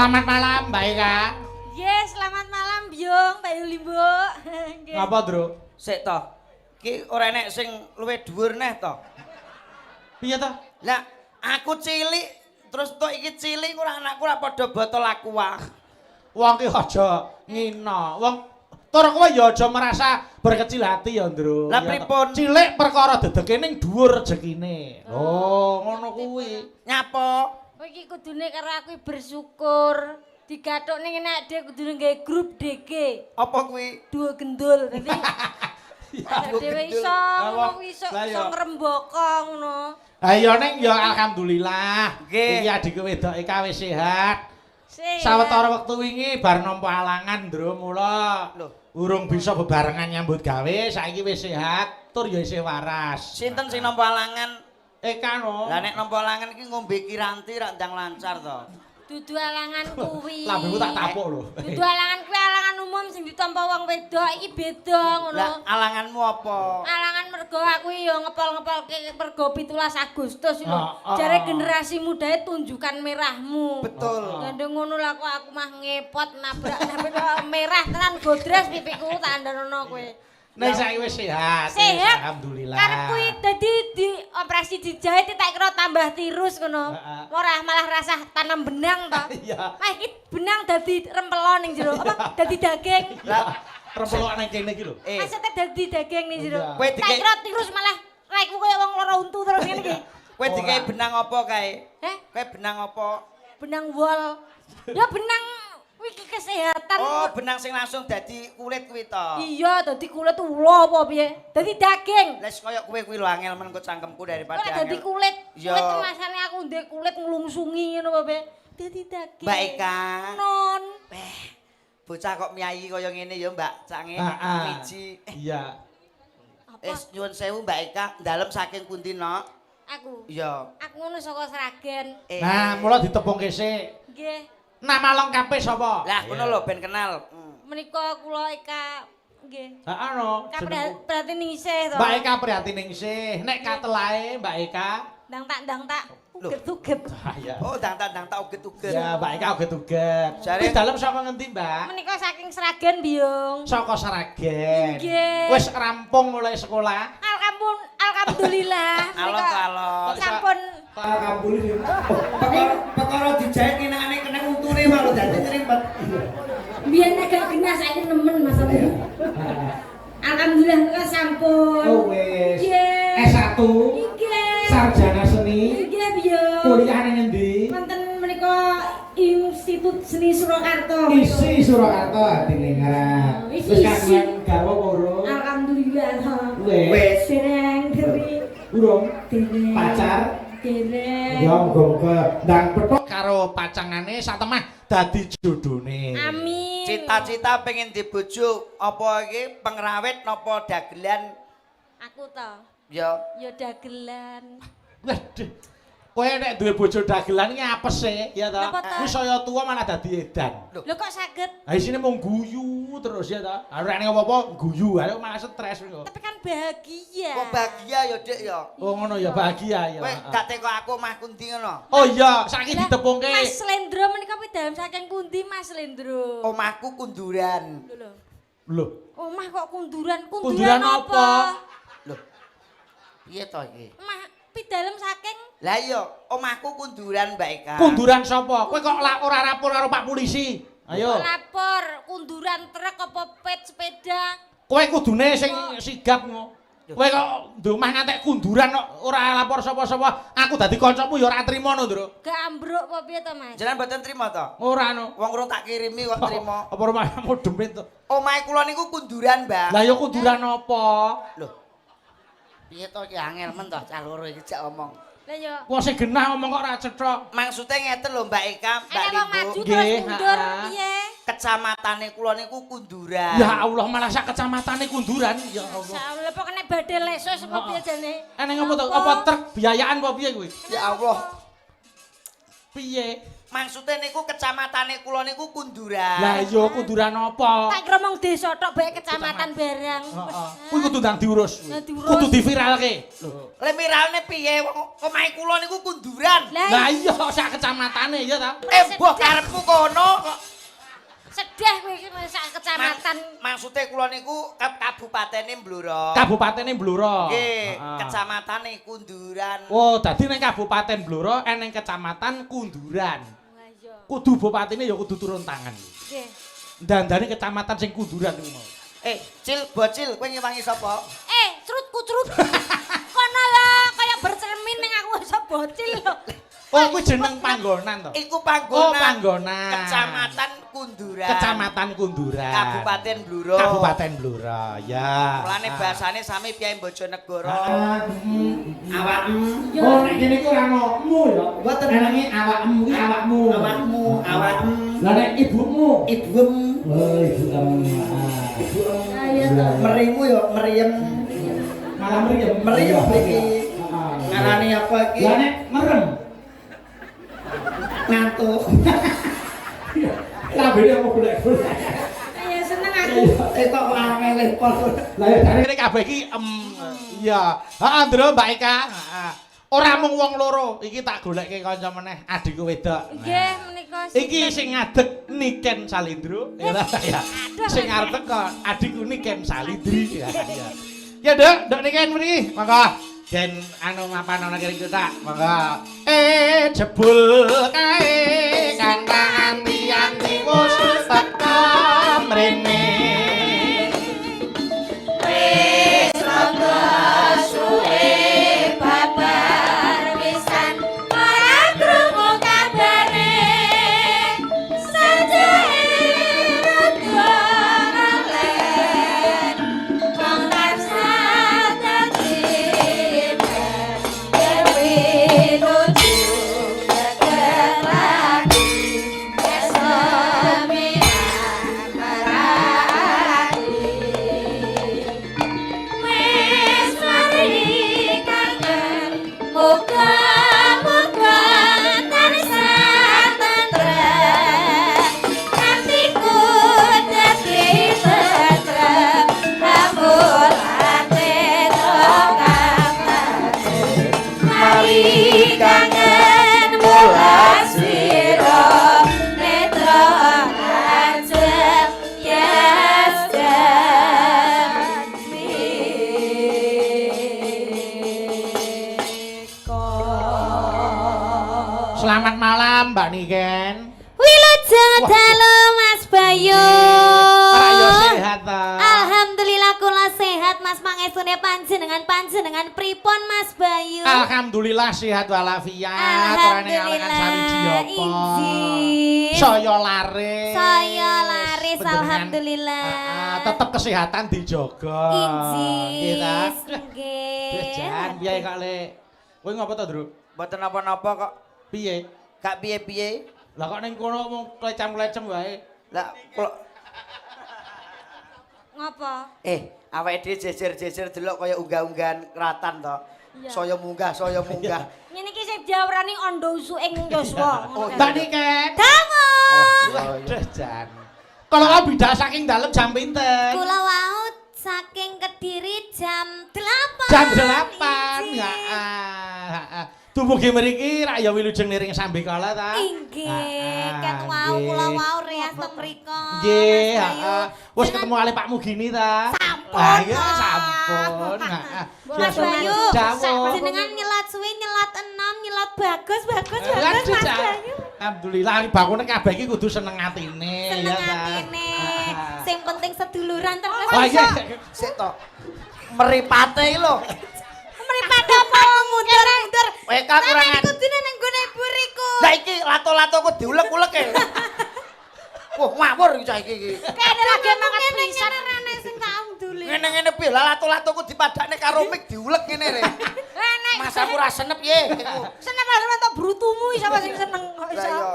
Selamat malam, Mbak Eka. Nggih, selamat malam Byung, Mbak Yulimbo. Nggih. Ngapa, Ndruk? Sik to. Ki ora enek sing luwih dhuwur neh to. Piye to? Lah, aku cilik terus tok iki cilik ora anakku ora padha botol aqua. Wong ki aja ngina. Wong tur kowe ya aja merasa berkecil hati ya, Ndruk. Lah, Ya, pripun? Cilik perkara dedeke ning dhuwur rezekine. Oh, ngono kuwi. Nyapa? Kowe iki kudune karo aku bersyukur. Digathuk ning enak dhewe kudune gawe grup DG. Apa kuwi? Dua gendul. Dadi Dua dhewe gendul. iso ngono kuwi iso Lah, iso ya. ngrembaka ngono. Ayo ning ya alhamdulillah. Nggih. Iki adikku wedok Eka wis sehat. Sehat. Sawetara wektu wingi bar nampa alangan, Ndro, mula Lho. urung bisa bebarengan nyambut gawe, saiki wis sehat, tur ya isih waras. Sinten sing nampa alangan? Eka no. Lah nek nampa alangan iki ngombe kiranti rak ndang lancar to. Dudu alangan kuwi. Lambemu tak tapuk lho. Dudu alangan kuwi alangan umum sing ditampa wong wedok iki beda ngono. Lah alanganmu apa? Alangan mergo aku ya ngepol-ngepolke mergo 17 Agustus lho. Jare generasi mudae tunjukkan merahmu. Betul. Gandeng ngono lah kok aku mah ngepot nabrak nabrak merah tenan godres pipiku tak andanono kowe. Nek saiki wis sehat. Sehat. Alhamdulillah. Karep kuwi dadi di operasi dijahit tak kira tambah tirus ngono. Ora malah rasah tanam benang to. Iya. Mah iki benang dadi rempelo ning jero. Apa dadi daging. Lah Rempelo nang kene iki lho. eh Maksudnya dadi daging ning jero. Iya. Kowe Tak kira tirus malah raiku koyo wong lara untu terus ngene iki. Kowe dikei Ora. benang apa kae? Heh, Kowe benang apa? Benang wol. Ya benang iki kesehatan. Oh, benang sing langsung dadi kulit kuwi to. Iya, dadi kulit ula apa piye? Dadi daging. Lah wis kaya kowe kuwi lho angel men kok cangkemku daripada Ora dadi angel. kulit. Iya. Kulit masane aku ndek kulit nglungsungi ngono apa piye? Dadi daging. Mbak Eka. Non. Eh, bocah kok miyayi kaya ngene ya, Mbak. Cange miji. Eh, Iya. Apa? Nyuwun sewu Mbak Eka, dalem saking pundi, Nok? Aku. Iya. Aku ngono saka Sragen. Eh. Nah, mula ditepungke sik. Nggih. Nama lengkape sapa? Lah ngono lho ben kenal. Menika kula Eka nggih. Heeh no. Eka Pratiningsih to. Mbak Eka Prihatiningsih. Nek katelae Mbak Eka. Ndang tak ndang tak Lho. uget-uget. Ah, iya. Oh, ndang tak ndang tak uget-uget. Ya, Mbak Eka uget-uget. Jare- Kuwi dalem saka ngendi, Mbak? Menika saking Sragen, Biyung. Saka Sragen. Nggih. Wis rampung mulai sekolah. Alhamdulillah. Alon Menika alon. sampun. Alhamdulillah. Perkara perkara dijahit ngenane kena untune malah dadi nyrimpet. Biyen agak genah saiki nemen Mas Abi. Alhamdulillah menika sampun. Oh wis. Nggih. S1 Nggih. Sarjana Seni. Nggih, Biyung. Kuliah ning ngendi? Wonten menika Institut Seni Surakarta. ISI Surakarta Hadiningrat. Oh, isi, Wis isi. kagungan garwa apa urung? Alhamdulillah. Wis. Dereng deri. Urung. Dereng. Pacar? Dereng. Ya muga-muga ndang petuk karo pacangane satemah dadi jodone. Amin. Cita-cita pengen dibojo apa iki pengrawit napa dagelan? Aku to. Ya. Ya dagelan. Waduh. Kowe nek duwe bojo dagelan iki apes e, ya ta? Napa ta? Wis saya tuwa malah dadi edan. Lho. Lho kok saged? Ha isine mung guyu terus ya ta. Ha ora nek apa-apa guyu, ayo malah stres kok. Tapi kan bahagia. Kok bahagia ya, Dik ya. Oh ngono ya bahagia ya. Kowe gak teko aku omah kundi ngono. Oh iya, saiki Lah, ditepungke. Mas Lendro menika pidham saking pundi Mas Lendro? Omahku kunduran. Lho lho. Lho, Omah kok kunduran? Kunduran Kunduran apa? apa? Lho. Piye to iki? Omah pidalem saking Lah iya, omahku kunduran Mbak Eka. Kunduran sapa? Kowe kok ora rapor karo Pak Polisi? Ayo. Lapor kunduran truk apa pet sepeda? Kowe kudune sing sigap ngo. Kowe kok ndumah ngantek kunduran kok ora lapor sapa-sapa. Aku dadi kancamu ya ora trimo no, Ndro. Gak ambruk apa piye to, Mas? Jenengan mboten trimo to? Ora no. Wong urung tak kirimi kok trimo. Apa rumahmu demit to? Omahe kula niku kunduran, Mbak. Lah ya kunduran apa? Lho. Piye to iki angel men to cah loro iki jak omong. Lah ya. Wong sing genah ngomong kok ora cetha. Maksude ngeten lho Mbak Eka, Mbak Ana wong maju Limbo. terus Nggih, mundur ha-ha. piye? Kecamatane kula niku kunduran. Ya Allah malah sak kecamatane kunduran ya Allah. Masyaallah kok kena badhe lesus apa piye jane? Eneng apa to? Apa truk biayaan apa piye kuwi? Ya Allah. Piye? Maksude niku kecamatane kula niku Kunduran. Lah iya Kunduran apa? Tak kira mung desa tok bae kecamatan barang. Heeh. Kuwi kudu ndang diurus. Lah, diurus. Kudu diviralke. Lho. Le viralne piye wong omahe kula niku Kunduran. Lah iya sak kecamatane ya ta. Eh mbah karepku kono kok. Sedih kowe iki sak kecamatan. Maksude kula niku kabupatene Blora. Kabupatene Blora. Nggih, Heeh. kecamatane Kunduran. Oh, dadi ning Kabupaten Blora eneng kecamatan Kunduran. Wah iya. Kudu bupatine ya kudu turun tangan. Nggih. Dandane kecamatan sing Kunduran kuwi mau. Eh, Cil, bocil, kowe ngewangi sapa? Eh, crut kucrut. Kono lah kaya bercermin ning aku iso bocil lho. Oh, kuwi jeneng panggonan to. Iku panggonan. Oh, panggonan. Kecamatan Kunduran. Kecamatan Kunduran. Kabupaten Blora. Kabupaten Blora, ya. Mulane bahasane sami piyai Bojonegoro. Awakmu. Oh, nek kene iku ora ono mu ya. Mboten. Enenge awakmu kuwi awakmu. Awakmu, awakmu. Lah nek ibumu? Ibuem. Oh, ibuem. Ibuem. Ayo to. Merimu ya meriem. Malah mriyem. Meriem iki. Ngarani apa iki? Lah nek merem. Ngantuk. Lambene apa golek-golek. Ayo seneng aku. Eh kok angel pol. Lah ya jare kabeh iki em iya. Heeh, Ndro Mbak Eka. Heeh. Ora mung wong loro, iki tak golekke kanca meneh, adikku wedok. Nggih, menika Iki sing ngadeg Niken Salindro, ya ta, ya. Aduh. Sing arep teko adikku Niken Salindri ya. Ya, ya Nduk, Nduk Niken mriki, monggo. Ben anu mapan ana kene tak, monggo. Eh jebul kae kang anti-anti wis teko mrene. Wis rada suwe babar pisan ora krungu kabare. Sajake rada lalen wong tansah dadi dewi nuju lagi kesemian marati. Wis mari kangen, muga-muga tansah tentrem, atiku dadi tentrem, amulate mari kangen mulat sira netra ajeb yes Selamat malam Mbak Niken. Wilujeng Wah. dalu Mas Bayu. Ora sehat ta? Alhamdulillah kula sehat Mas, mangestune panjenengan panjenengan pripun Mas Bayu? Alhamdulillah sehat walafiat. Ora ning alangan sawiji Alhamdulillah apa. injih. Saya laris. Saya laris Panjenengan, alhamdulillah. Ah, tetep kesehatan dijaga. Nggih ta? Injih. Nggih. Jan piye kok le? Kowe ngopo to, Ndru? Mboten napa-napa kok. Piye? Gak piye-piye. Lah kok ning kono mung klecam-klecem wae. Lah kula Ngopo? Awake dhewe jejer-jejer delok kaya unggah-unggahan keratan to. Iya. Saya munggah, saya munggah. Ngene iki sing diawrani ondo usuking yuswa. Oh, Mbak Niken. Dangu. Waduh, Jan. Kalau kau bidak saking dalem jam pinten? Kula wau saking Kediri jam 8. Jam 8. Injih. Heeh. Dumugi mriki rak ya wilujeng niring sambekala ta? Inggih, Ah, ket wau nggih. kula wau reas teng mriko. Nggih, Mas Bayu. heeh. Wis ketemu kali Pak Mugini ta? Sampun, Ah, iya, Pak. sampun. Heeh. Mas Bayu, Dawuh. jenengan nyelat suwe, nyelat enom, nyelat bagus, bagus, bagus, Waduh, Mas Cak. Bayu. Alhamdulillah ari bangune kabeh iki kudu seneng atine Seneng ya ta. atine. Sing penting seduluran terus. Wah iya. Sik to. Mripate iki lho. Mripate apa mundur-mundur. Kowe kok kurang Sampeyan kudune nang nggone buriku. Lah iki lato-latoku diulek-ulek e. Wah, ngawur iki cah iki iki. Kene lagi mangan pisan. Ngene sing tak undule. Ngene-ngene piye lah lato-latoku dipadakne karo mik diulek ngene re. Enek. Mas aku ora senep ye. Iku. Seneng mas tok brutumu iso apa sing seneng kok Lah iso. iya.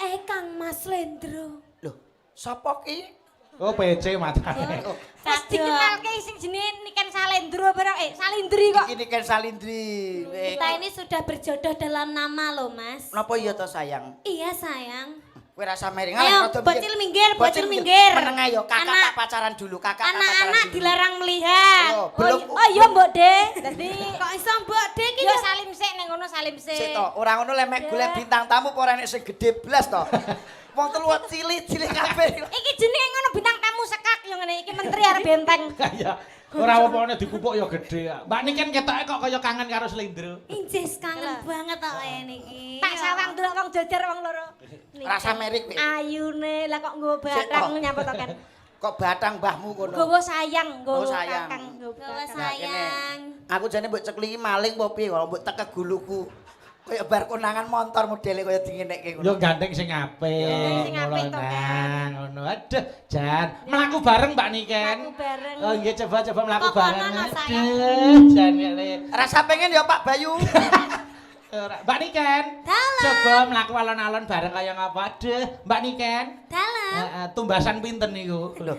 Eh Kang Mas Lendro. Lho, sapa ki? Oh PC matane. Wis Dikenalke sing jenenge Niken Salendro barang Salindri kok. Iki Niken Salindri. Kita ini sudah berjodoh dalam nama loh, Mas. Napa iya to sayang? Iya, sayang. Kowe rasa miring. Ayo, bocil minggir, bocil minggir. Meneng ayo, kakak Anak- tak pacaran dulu, kakak tak pacaran Anak-anak dulu. dilarang melihat. Ayo, Oh, belum. oh iya Mbok De. Dadi Kok iso mbok De iki yo yo? salim sik ning ngono salim sik. Sik to, ora ngono lek mek golek bintang tamu apa ora enek sing gedhe blas to. Wong telu cilik-cilik kabeh. Iki jenenge ngono bintang tamu sekak yo ngene iki menteri arep benteng. Ya, ora apa-apane dipupuk ya gedhe. Mbak Niken ketoke kok kaya kangen karo Slendro. Injih kangen banget kok niki. Tak sawang delok wong jajar wong loro. Rasa merik kowe. Ayune lah kok nggo batang nyapa to kan. Kok batang mbahmu kono. Nggawa sayang, nggawa Oh, sayang. kakang, nggawa Gawa kakang. sayang. Aku jane mbok ceklingi maling apa piye kok mbok tekek guluku. Kaya bar konangan motor modele kaya dingenekke Yo ngono. gandeng sing apik. Gandeng sing apik to, Nah, ngono. Aduh, jan. Mlaku bareng Mbak Niken. Mlaku bareng. Oh nggih, coba-coba mlaku Kok bareng. kono no, sayang? Aduh, jan ngene. Rasa pengen ya Pak Bayu. Ora. Mbak Niken. Dalam. Coba mlaku alon-alon bareng kaya ngapa. Aduh, Mbak Niken. Dalam. Heeh, tumbasan pinten niku? Lho.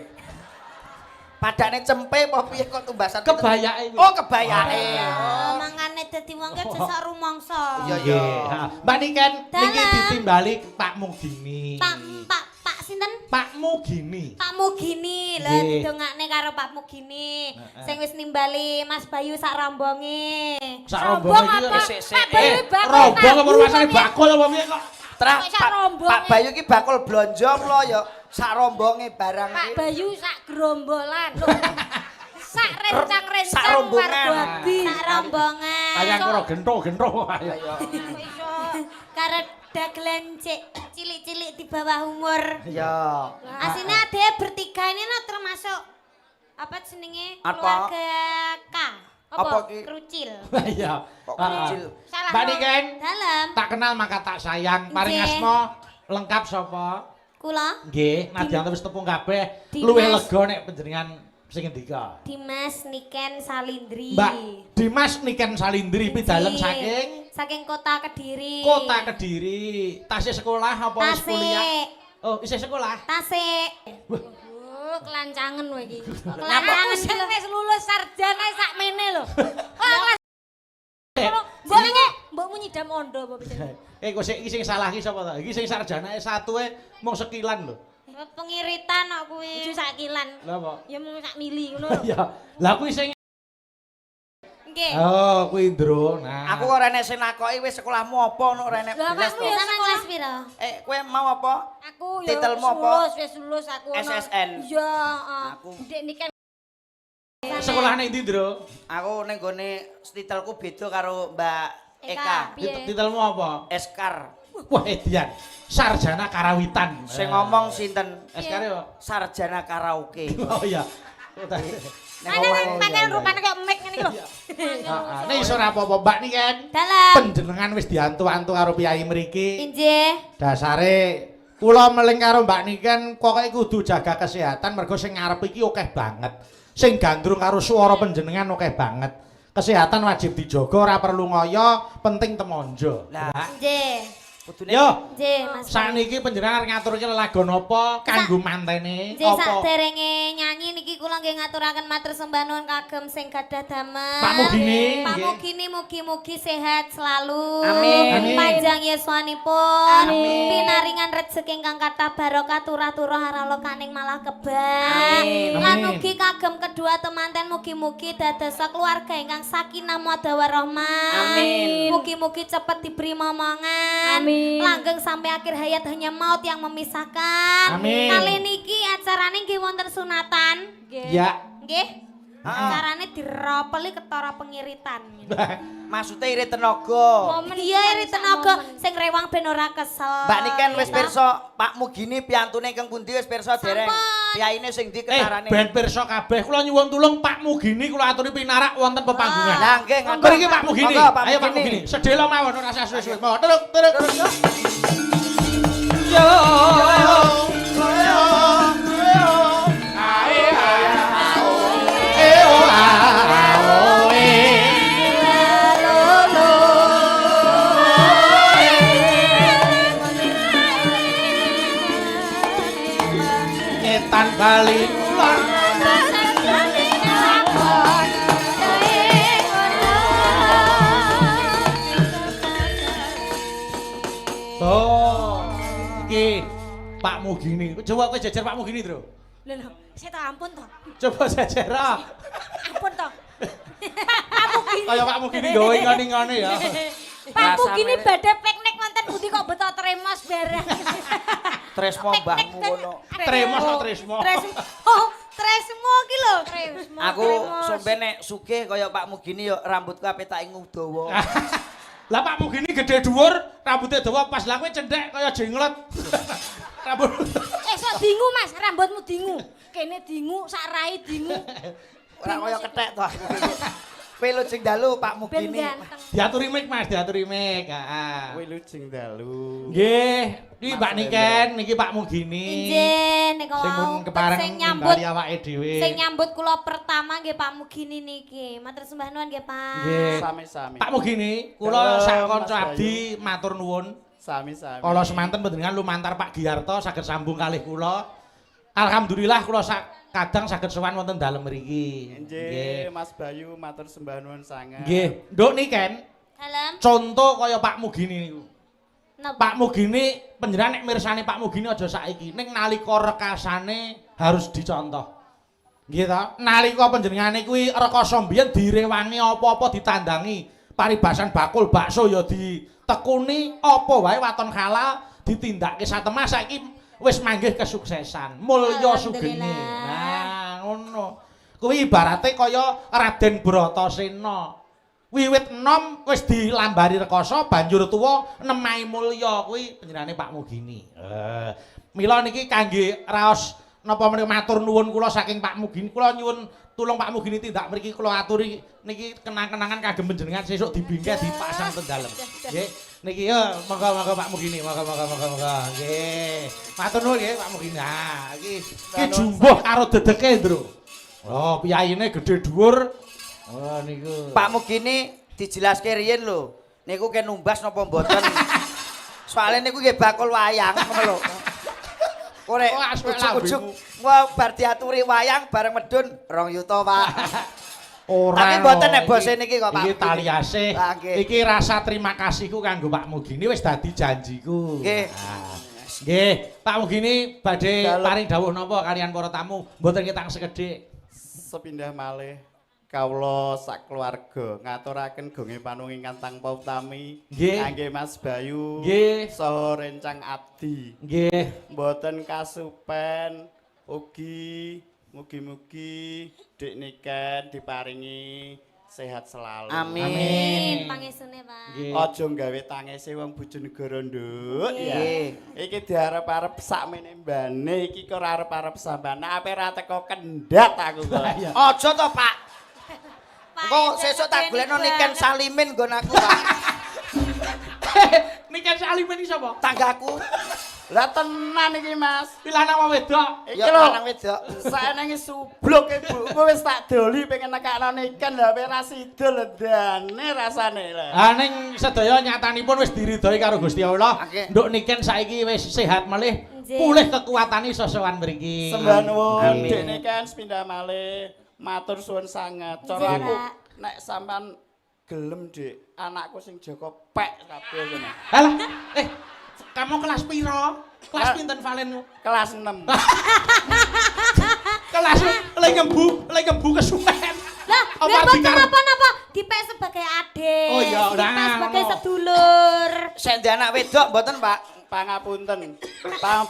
Padane cempe apa piye kok tumbasan pinten? Kebayake kuwi. Oh, kebayake. Oh, mangane dadi wong ki aja sok rumangsa. Iya, iya. Nggih. Mbak Niken niki Dalam. ditimbali Pak Mugini. Pak Pak Pak sinten? Pak Mugini. Pak Mugini lho Nggih. didongakne karo Pak Mugini Heeh. sing wis nimbali Mas Bayu sak rombonge. Sak rombonge iki apa? Sik, sik. Pak Bayu bakul rombong apa tahu rumasane apa piye? bakul apa piye kok? Trah, Kok sak Pak, rombonge? Pak Bayu ki bakul blonjo lho ya sak rombonge barang Pak iki. Bayu sak gerombolan. Lho. Sak rencang-rencang Sak rombongan. warga abdi. Sak rombongan. Kaya karo gentho-gentho. Ayo. Iya. Iso. Karo dagelan cek cilik-cilik di bawah umur. Iya. Asine adeke bertiga ini no termasuk apa jenenge Apa? keluarga K. Apa ki? Kerucil. Iya. Kok kecil. Salah. Mbak Niken, Dalem. tak kenal maka tak sayang. Paring Nggih. asma lengkap sapa? Kula Nggih, nadyan wis tepung kabeh, Dimas. luwih lega nek panjenengan sing ngendika. Dimas Niken Salindri. Mbak Dimas Niken Salindri pidalem Nggih. saking saking kota Kediri. Kota Kediri. Tasih sekolah apa wis kuliah? Tasik. Oh, isih sekolah. Tasik. Oh, kelancangan kowe iki. Kelancangan Aku sing wis lulus sarjana sakmene lho. Wah, kelas Eh, Mbok iki mbokmu nyidam ondo apa piye? Kok sik iki sing salah iki sapa to? Iki sing sarjana S1 e mung sekilan lho. Pengiritan kok kuwi. Ijo sak kilan. Lah apa? Ya mung sak mili ngono lho. Iya. Lah kuwi sing Nggih. Oh, kuwi Ndro. Nah. Aku kok ora enek sing nakoki wis sekolahmu apa ngono ora enek Lah, belas awakmu to. ya Sampeyan sekolah. kelas piro? Kowe mau apa? Aku ya Titelmu apa? lulus, wis lulus aku ono. SSN. Iya, heeh. Aku. Ndek niki sekolah ning ndi, Ndro? Aku ning gone titelku beda karo Mbak Eka. Eka. Piye? Titelmu apa? Eskar. Wah, Edian. Sarjana Karawitan. Sing ngomong sinten? Eskar ya? Sarjana karaoke. Oh iya. Ning Ana omah. pakai rupane kaya mic ngene iki lho. Heeh. Nek iso ora apa-apa, Mbak Niken. Dalem. Panjenengan wis diantu-antu karo piyai mriki. Injih. Dasare kula meling karo Mbak Niken pokoke kudu jaga kesehatan mergo sing ngarep iki akeh banget. Sing gandrung karo swara panjenengan akeh banget. Kesehatan wajib dijaga, ora perlu ngoyo, penting temonjo. Lah, Nggih. kudune Yo, Nggih, Mas. sakniki panjenengan ngaturke lelagon apa kanggo mantene Nggih, apa? sakderenge nyanyi niki kula nggih ngaturaken matur sembah nuwun kagem sing gadah damel. Pak Mugini, Pak nggih. Mugini mugi-mugi sehat selalu. Amin. Amin. Panjang yuswanipun. Amin. Pinaringan rejeki ingkang kathah barokah turah-turah aralokaning malah kebak. Amin. Lan Amin. ugi kagem kedua temanten mugi-mugi dadosa keluarga ingkang sakinah mawaddah warahmah. Amin. Mugi-mugi cepet diberi momongan. Amin. Langgeng sampai akhir hayat hanya maut yang memisahkan. Amin. Kali niki acarane nggih wonten sunatan. Nggih. Ya. Nggih. Heeh. Acarane diropeli ketara pengiritan. Maksude irit tenaga. Momen Iya irit sak tenaga momen. sing rewang ben ora kesel. Mbak Niken wis Iya. pirsa Pak Mugini piyantune ingkang pundi wis pirsa dereng. Sampun. Piyaine sing ndi ketarane? Ben pirsa kabeh kula nyuwun tulung Pak Mugini kula aturi pinarak wonten pepanggungan. Lah nggih ngoten. Mriki Pak Mugini. Monggo, Pak Ayo Pak Mugini. Mugini. Sedhela mawon ora usah suwe-suwe. Monggo terus terus. Yo. Ae ae. E o a o e. Ngetan bali kulon. Mugini. Coba kowe jejer Pak Mugini, Tru. Lho lho, saya tak ampun toh. Coba jejer ah. Ampun toh. Pak Mugini. Kaya Pak Mugini gawe ngene-ngene ya. Pak Mugini Rasane- badhe piknik wonten pundi kok beto tremos bareng. Tresmo mbahmu ngono. Tremos kok tresmo. Tresmo. Oh, tresmo ki lho. Tresmo. Aku sampe nek sugih kaya Pak Mugini yo rambutku ape tak ingu dawa. Lah Pak Mugini gede dhuwur, rambutnya dawa pas lah kowe cendhek kaya jenglot. Rambut. Eh sok dingu Mas, rambutmu dingu. Kene dingu, sak rai dingu. Ora kaya kethek to aku. Wilujeng dalu Pak Ben Mugini. ganteng. Diaturi mic Mas, diaturi mic. Heeh. Wilujeng dalu. Nggih, iki Mbak Niken, niki Pak Mugini. Injih nika Sing wau mun kepareng sing nyambut nimbali awake dhewe. sing nyambut kula pertama nggih Pak Mugini niki. Matur sembah nuwun nggih Pak. Nggih. Sami-sami. Pak Mugini, kula Dalem, sak Mas kanca Bayu. abdi matur nuwun. Sami-sami. Kala semanten panjenengan lumantar Pak Giarto saged sambung kalih kula. Alhamdulillah kula sak kadang saged sowan wonten dalem mriki. Nggih, Mas Bayu matur sembah nuwun sanget. Nggih. Nduk Niken, Dalem. contoh kaya Pak Mugini niku. Napa? Pak Mugini panjenengan nek mirsani Pak Mugini aja saiki, ning nalika rekasane harus dicontoh. Nggih ta? Nalika panjenengane kuwi rekasa mbiyen direwangi apa-apa ditandangi, paribasan bakul bakso ya ditekuni, apa wae waton halal ditindakke satemah saiki wis manggih kesuksesan, mulya sugenge. Alhamdulillah. Nah, ngono. Kuwi ibarate kaya Raden Bratasena. Wiwit enom wis dilambari rekasa banjur tuwa nemahi mulya kuwi panjenengane Pak Mugini. Mila niki kangge raos napa menika matur nuwun kula saking Pak Mugini. Kula nyuwun tulung Pak Mugini tindak mriki kula aturi niki kenang-kenangan kagem panjenengan sesuk dibingkai dipasang ten dalem. Nggih. Niki yo monggo-monggo Pak Mugini, monggo monggo monggo monggo. Nggih. Matur nuwun nggih Pak Mugini. Nah, iki iki jumbuh karo dedeke, Ndro. Oh, piyayine gedhe dhuwur. Oh, niku. Pak Mugini dijelaske riyin lho. Niku ken numbas napa mboten? Soale niku nggih bakul wayang ngono lho. Kok nek Oh, aswek ujug-ujug lambemu. wah bar diaturi wayang bareng medun 2 yuta, Pak. Ora. Tapi mboten nek iki- bose niki kok, Pak Iki Mugini. tali asih. Lah, nggih. Iki rasa terima kasihku kanggo Pak Mugini wis dadi janjiku. Nggih. Nah, nggih, Pak Mugini badhe Dalem. paring dawuh napa kalian para tamu, mboten ketang sekedhik. Sepindah malih kawula sak keluarga ngaturaken gonge panuwun ingkang tanpa utami Nggih. kangge Mas Bayu Nggih. saha rencang abdi. Nggih. Mboten kasupen ugi mugi-mugi Dik Niken diparingi sehat selalu. Amin. Amin pangestune Pak. Nggih. Aja gawe tangese wong Bojonegoro, Nduk. Ya. Nggih. Iki diarep-arep sakmene mbane iki kok ora arep-arep sampean. Nek ape ra teko kendhat aku kok. Iya. Aja to, Pak. Pak, Engko sesuk tak golekno Niken Salimin nggon aku, Pak. Niken Salimin iki sapa? Tanggaku. Lah tenan iki, Mas. Iki lanang apa wedok? Iki Ya lho lanang wedok. saenenge subluk ibuku wis tak doli pengen nekakno Niken lha ape ra sida lendane rasane lho. Ah ning sedaya nyatanipun wis diridhoi karo Gusti Allah. Oke. Nduk Niken saiki wis sehat melih, Nggih. pulih kekuatane iso sowan mriki. Sembah nuwun Amin. Dik Niken sepindah malih matur suwun sanget. Cara Nggih, aku Pak. nek sampean gelem Dik, anakku sing Joko pek kabeh kene. Halah, kamu kelas piro? Kelas pinten Valen? Kelas 6. Kelas le ngembu kesuwen. Lah, Apa nggih mboten dikar- napa-napa, dipek sebagai adik. Oh iya, dipek nah, sebagai ngono. sedulur. Sing ndek anak wedok mboten, Pak? Pangapunten.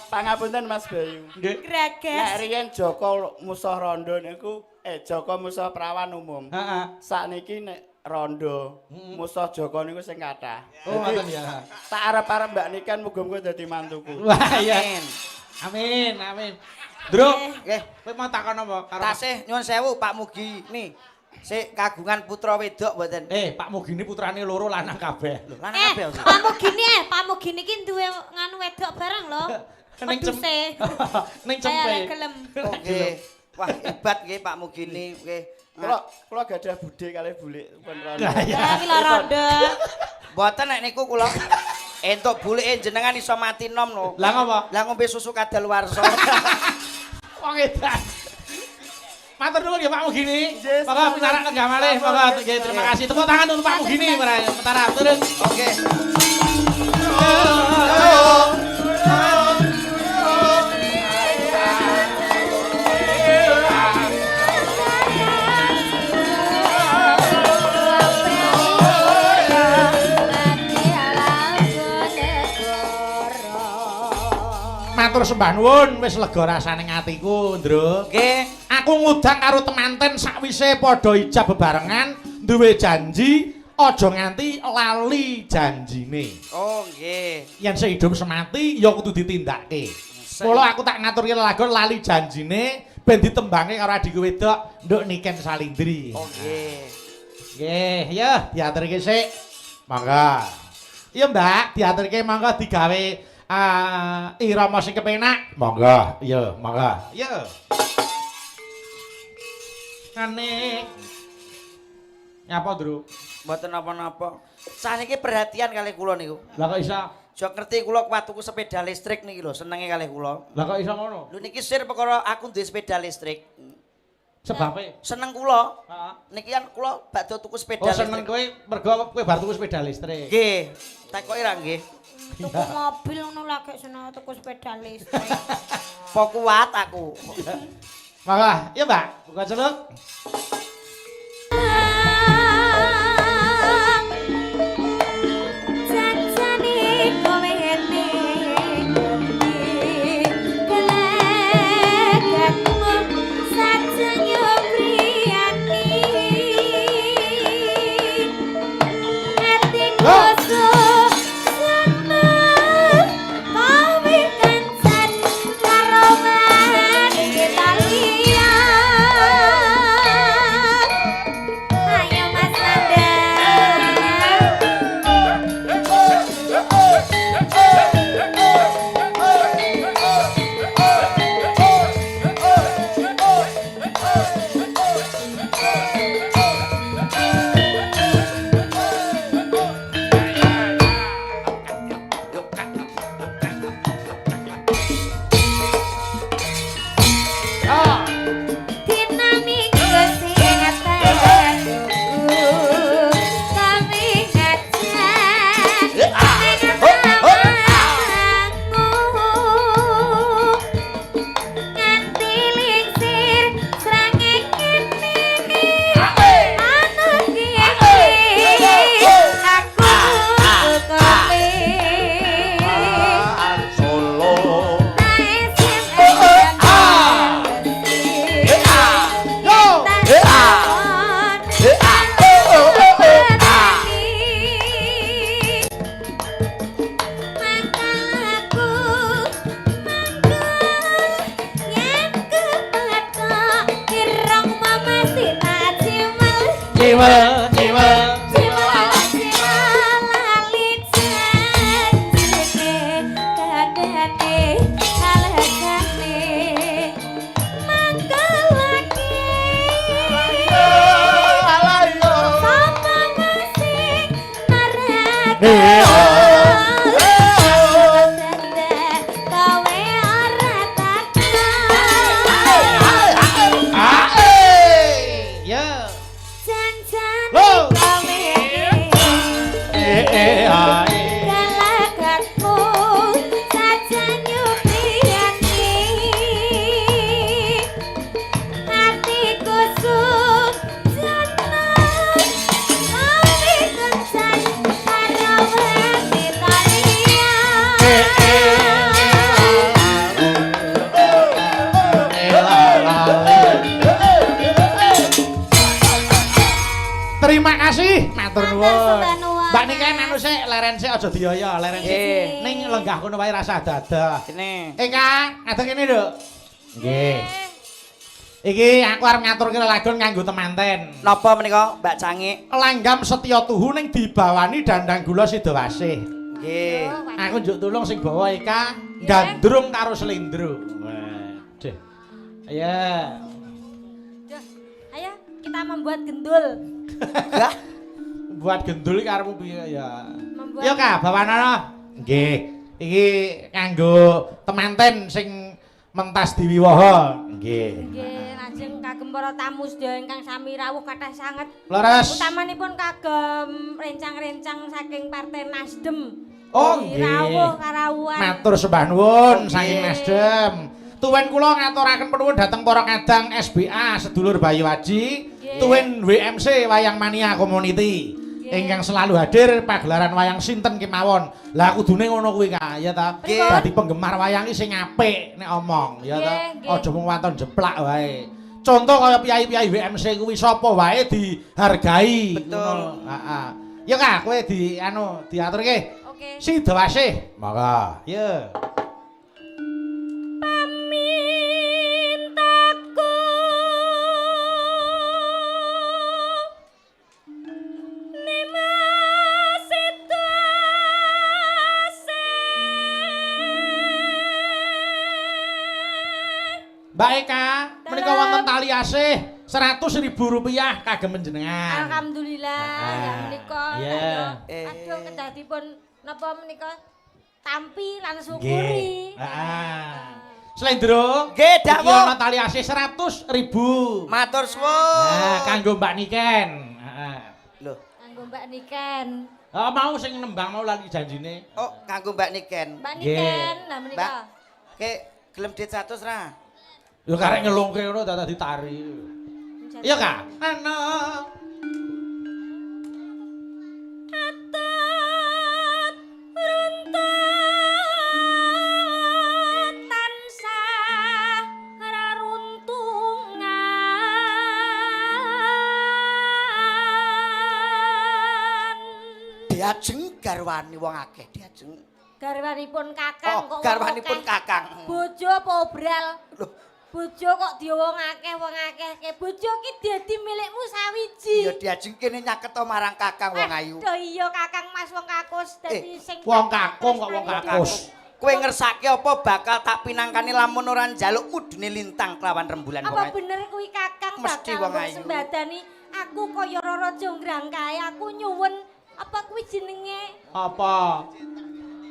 Pangapunten Mas Bayu. Nggih. Nek Greges. riyen Joko musuh rondo niku Joko musuh perawan umum. Heeh. Sakniki nek rondo musuh Joko niku sing kathah. Oh, Dadi, ngoten ya. Tak arep-arep Mbak Niken muga-muga dadi mantuku. Wah, iya. Amin. Amin, amin. Ndruk, Nggih. kowe mau takon apa karo Tasih nyuwun sewu Pak Mugini. Sik kagungan putra wedok mboten? Pak Mugini putrane loro lanang kabeh. Lho, lanang kabeh. Pak Mugini Pak Mugini ki duwe nganu wedok bareng lho. Ning Wedhuse. Ning cempe. Kayak gelem. Oke. Wah, hebat nggih Pak Mugini. Nggih. Kula kula gadah budhe kalih bulik pun rondo. Lah, iya. Ya iki lho rondo. Mboten nek niku kula entuk bulike jenengan iso mati nom lho. Lah ngopo? Lah ngombe susu kadaluwarsa. Wong edan. Matur nuwun ya Pak Mugini. Nggih, Monggo pinarak lenggah malih. Monggo nggih terima kasih. Tepuk tangan untuk Pak Mugini para Mataram. Turun. Oke. Oh. Matur sembah nuwun wis lega rasane atiku, Ndro. Nggih. Aku ngudang karo temanten sakwise padha ijab bebarengan duwe janji aja nganti lali janjine. Oh, nggih. Yen sehidup semati ya kudu ditindakke. Mula aku tak ngaturke lelagon lali janjine ben ditembange karo adikku wedok Nduk Niken Salindri. Oh, nggih. Nggih, ya diaturke sik. Mangga. Iya, Mbak, diaturke mangga digawe irama sing kepenak. Mangga. Iya, mangga. Iya. Ane. Nyapa, Ndru? Mboten napa-napa. Saniki perhatian kalih kula niku. Lah kok isa? Jok ngerti kula kuat tuku sepeda listrik niki lho, senenge kalih kula. Lah kok iso ngono? Lho niki sir perkara aku duwe sepeda listrik. Sebabe? Seneng kula. Heeh. Niki kan kula bakdo tuku sepeda Oh, listrik. seneng kowe mergo kowe bar tuku sepeda listrik. Nggih. Takoki ra nggih. Tuku mobil ngono lagi seneng tuku sepeda listrik. Po kuat aku. Mangga, iya Mbak, buka celuk. Janjane kowe ngene gelegatmu sajeng yo priyani atiku seneng kowe kencan karo wanita liya. Ayo Mas Nanda. Ah. Dinami sing telu kami ngajak ning tawangmu nganti lingsir srengenge ngene ana kiye aku kowe Solo. Yo. Jiwa, jiwa. Sapa sing marake kowe ora takon Ah, eh. Ya. janjane Lo. kowe Eh, eh, ah, eh. galagatmu sajan nyupriyani atiku sujana kowe kencan karo wanita liya. Eh, la, la, la. Terima kasih, matur Matur nuwun. sembah nuwun, Mbak Niken Mas. anu sik leren sik aja dioyo, leren sik. Nggih. Ning lenggah kono wae rasa dadah. Kene. Kang, ngadeg kene, Nduk. Nggih. Iki aku arep ngaturke lelagon kanggo temanten. Napa menika Mbak Cangik? Langgam setya tuhu ning dibawani dandang gula Sidowasih. Nggih. Aku njuk tulung sing bawa Eka gandrung karo slendro. Waduh. Ayo. Duh, ayo kita membuat gendul. Lah, Buat gendul iki karepmu piye ya? Membuat Yo Kak, bawanana. Nggih. Iki kanggo temanten sing mentas diwiwaha. Nggih. Nggih, lajeng kagem para tamu sedaya ingkang sami rawuh kathah sanget. Leres. Utamanipun kagem rencang-rencang saking Partai Nasdem. Oh, nggih. Rawuh karawuhan. Matur sembah nuwun Nggih. saking Nasdem. Tuwen kula ngaturaken penuwun dhateng para kadang SBA sedulur Bayu Aji, Nggih. tuwin WMC Wayang Mania Community. Ingkang selalu hadir pagelaran wayang sinten kemawon. Lah kudune ngono kuwi Kak, ya ta. Dadi penggemar wayang iki sing apik nek omong, ya ta. Aja mung waton jeplak wae. Contoh kaya piyai-piyai WMC kuwi sapa wae dihargai. Betul. Heeh. Ya Kak, kowe di anu diaturke. Oke. Sidawasih. Monggo. Ya. Pamintaku Nimas Sidawasih. Mbak Eka, menika wonten tali asih Rp100.000 kagem panjenengan. Alhamdulillah ya menika. Iya. Aduh kedadipun napa menika tampi lan syukuri. Heeh. Slendro, Nggih, dawuh. Iki ana tali asih 100.000. Matur suwun. Nah, kanggo Mbak Niken. Heeh. Lho, Kanggo Mbak Niken. Oh, mau sing nembang mau lali janjine. oh kanggo Mbak Niken. Mbak Niken, lah menika. Mbak, ke gelem dit 100 ra? Ya karek ngelungke ngono dadak ditari. Iya, Kak? Ana Atut runtut tansah raruntungan. Diajeng garwane wong akeh, diajeng. Garwanipun kakang Oh, kok wong garwanipun akeh. kakang. Bojo apa obral? Loh, Bojo kok diwong akeh wong akeh ke. Bojo ki dadi milikmu sawiji. ya diajeng kene nyaketo marang kakang wong ayu. Aduh iya kakang Mas wong kakus dadi sing wong kakung kok wong kakus. Kowe ngersake apa bakal tak pinangkani lamun ora njaluk mudune lintang kelawan rembulan wong Apa ayu. bener kuwi kakang Mesti bakal wong mbok ayu. sembadani aku kaya Roro Jonggrang kae aku nyuwun apa kuwi jenenge Apa?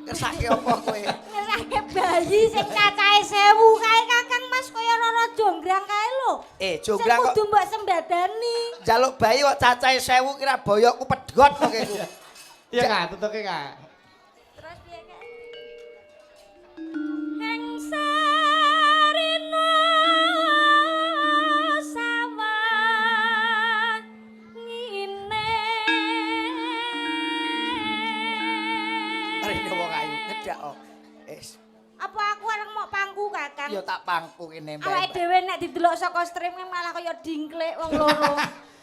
Ngersake apa kowe? ngerake bayi sing cacahe 1000 kae kakang Mas kaya Roro Jonggrang kae lho. Jonggrang Sing kok kudu mbok sembadani. njaluk bayi kok cacahe 1000 kira boyokku pedhot kok iku. Iya, Kak, tutuke, Kak. Terus piye Kak? Heng sarina sawah ngene. Rene wong ayu ngedak oh. Es, Apa aku arep mok pangku Kakang? ya tak pangku kene Mbak. Awake dhewe nek didelok saka stream kan malah kaya dingklik wong loro.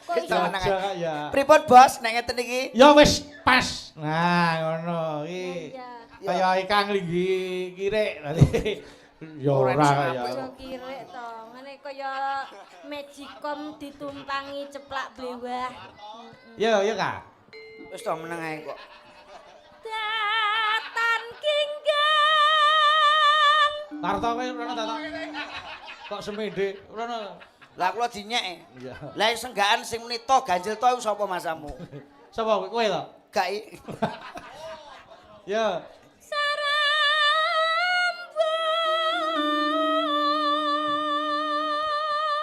Kok iso? Meneng ae. Aja, ya. Pripun bos nek ngeten iki? Ya wis pas. Nah, ngono iki. Iya. Kaya Eka nglinggi kirik nanti. Ya ora kaya. Aja kirik to. Ngene kaya magicom ditumpangi ceplak blewah. Ya, ya, Kak. Wis to meneng ae kok. Datan kinggang. Tarto kowe rono ta? Kok semende rono. Lah kula dinyek. e. Iya. Lah senggakan sing muni to ganjil to iku sapa masamu? Sapa kowe to? Gak i. Ya. Sarambung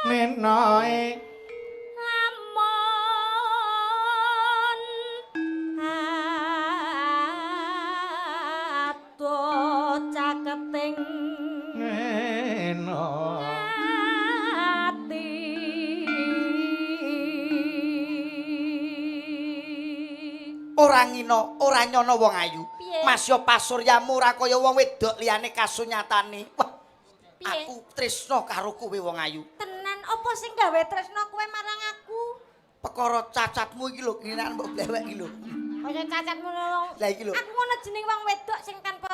Nenoe lamun adoh caketing neno. ati. Ora ngino, ora nyono wong ayu. Piye? Mas yo pasuryamu ora kaya wong wedok liyane kasunyatane. Wah, Piye? aku tresno karo kowe wong ayu. Tenan apa sing gawe tresno kowe marang aku? Perkara cacatmu iki lho, kinan mbok blewek iki lho. Kaya cacat ngono wong. Lah iki lho. Aku ngono jeneng wong wedok sing tanpa